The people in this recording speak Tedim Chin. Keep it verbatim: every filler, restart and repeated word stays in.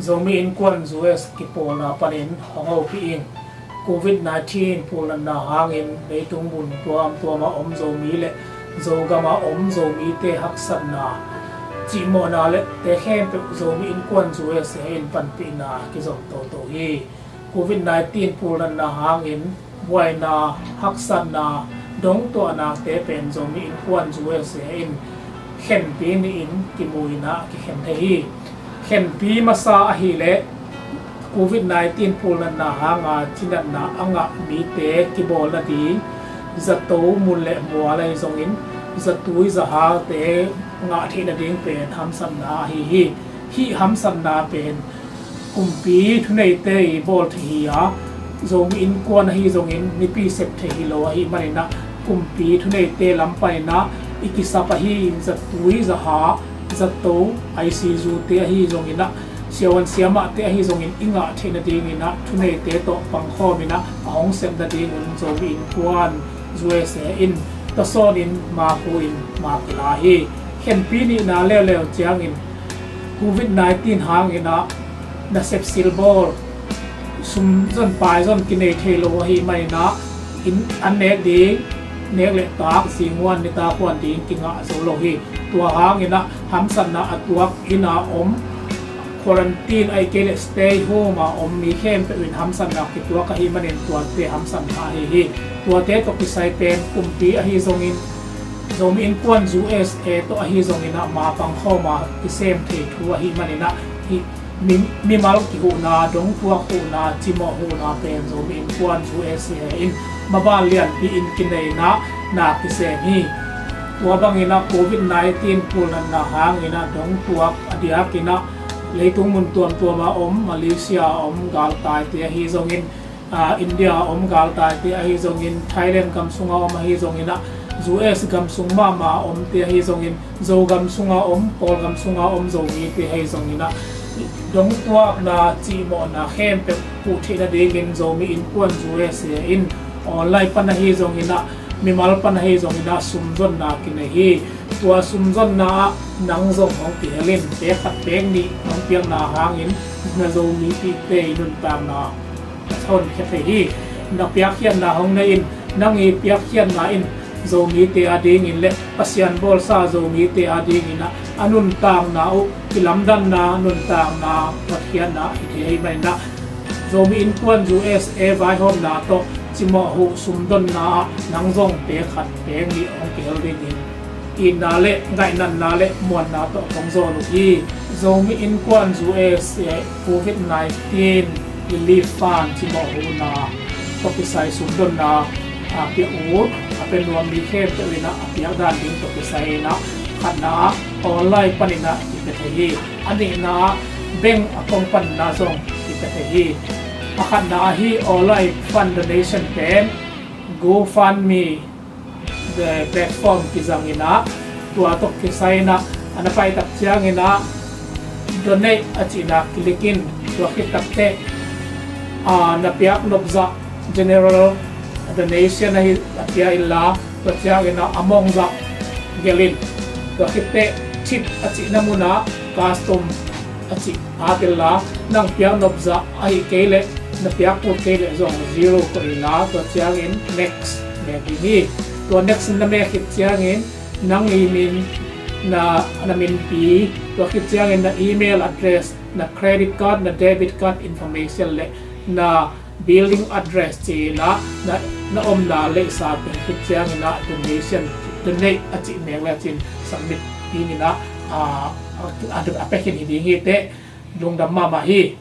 Zomi Innkuan U S kipawlna panin hong hopih ing. Covid nineteen pulnatna hangin leitung mun tuamtuama om Zomi le Zogama om Zomite haksatna, cihmawhna le te khempeuh Zomi Innkuan U S in panpihna kizom toto hi. Covid nineteen pulnatna hangin buaina, haksatna, dongtuahnate pen Zomi Innkuan U S in khenpi nihin kimuina kikhen thei hi. Khenpi masa ahileh Covid nineteen pulnatna hanga cinatna a ngah mite kibawl nading, zato mun le mual ahi zongin zatui zahaute ngah theih nading pen hamsatna ahi hi. Hih hamsatna pen kumpi thuneite i bawl thei hi a, Zomi Innkuan ahi zongin mipi sep thei hi lo ahih maninah kumpi thuneite lam paninah i kisap ahi zatui zaha, zato, I C U te ahi zonginah siavuan siamahte ahi zongin i ngah theih nadinginah thuneite tawh pangkhawminah a hong sep nadingun Zomi Innkuan U S A in tasawnin ma hu in ma kila hi. Khenpi nihna leuleu ciangin Covid nineteen hanginah nasep silbawl sum zon pai zon kinei thei lo ahih maninah inn an nek ding, nek le tak, zinghuan nitak huan ding kingah zo lo hi. Tua hanginah hamsatna a tuak, inn a om, quarantine ahih kei le stay home a om mi khempeuh in hamsatna kituak ahih manin tuate hamsatna ahi hi. Tuate tawh kisai pen kumpi ahi zongin Zomi Innkuan U S A tawh ahi zonginah ma pangkhawma kisem thei thu ahih maninah hih mi, mimal kihuhna, dongtuak huhna, cimawh huhna pen Zomi Innkuan U S A in maban lianpi in kineina na kisem hi. Tua banginah Covid nineteen pulnatna hanginah dongtuak a diakinah leitung mun tuamtuama om, Malaysia a om galtaite ahi zongin, aa, India a om galtaite ahi zongin, Thailand gam sunga om ahi zonginah, U S gam sung mahmah a omte ahi zongin, Zogam sunga om, Kawlgam sunga om Zomite ahi zonginah, dongtuakna, cihmawhna khempeuh huh theih nadingin Zomi Innkuan U S A in online pan ahi zonginah, mimal pan ahi zonginah sumzonna kinei hi. Tua sumzonna ah nang zong hong kihel in, pek khat pek nih hong piakna hangin na Zomipihte i nuntakna a honkhia thei hi. Na piakkhiatna hong nei in, nang i piakkhiatna in Zomite adingin le Pasian bawlsa Zomite adinginah a nuntakna uh kilamdanna, nuntakna hotkhiatna hi thei ahih maninah Zomi Innkuan U S A vaihawmna tawh cimawh huh sumdonna ah nang zong pek khat pek nih hong kihel dingin itna le ngaihnatna le muanna tawh hong zawn uh hi. Zomi Innkuan U S A Covid nineteen Relief Fund cimawh huhna tawh kisai sumdonna a piak ut a pia nuam mi khempeuh inah a piak dan ding tawh kisai inah khatna ah online paninah i pia thei hi. A nihna ah bank account panna zong i pia thei hi. A khatna ahi online fund donation pen GoFundMe platform kizanginah tua tawh kisai inah a na paitak cianginah donate a cihna click in. Tua khit takteh, aa, na piak nopzah general donation ahi a pia inla, tua cianginah a mongzah gelh in. Tua khitteh tip a cihna munah custom a cih at inla, nang piak nopzah ahih kei leh na piak ut kei leh zong zero koih inla, tua ciangin next mek ding hi. Tua next in na mek khit ciangin nang i min, na, na minpi, tua khit ciangin na email address, na credit card, na debit card information le na billing address ci inah na, na omna leisa peng khit cianginah donation, donate a cih mek le cin submit dinginah a, a, a, a pekhin hi ding hi teh. Lungdam mahmah hi.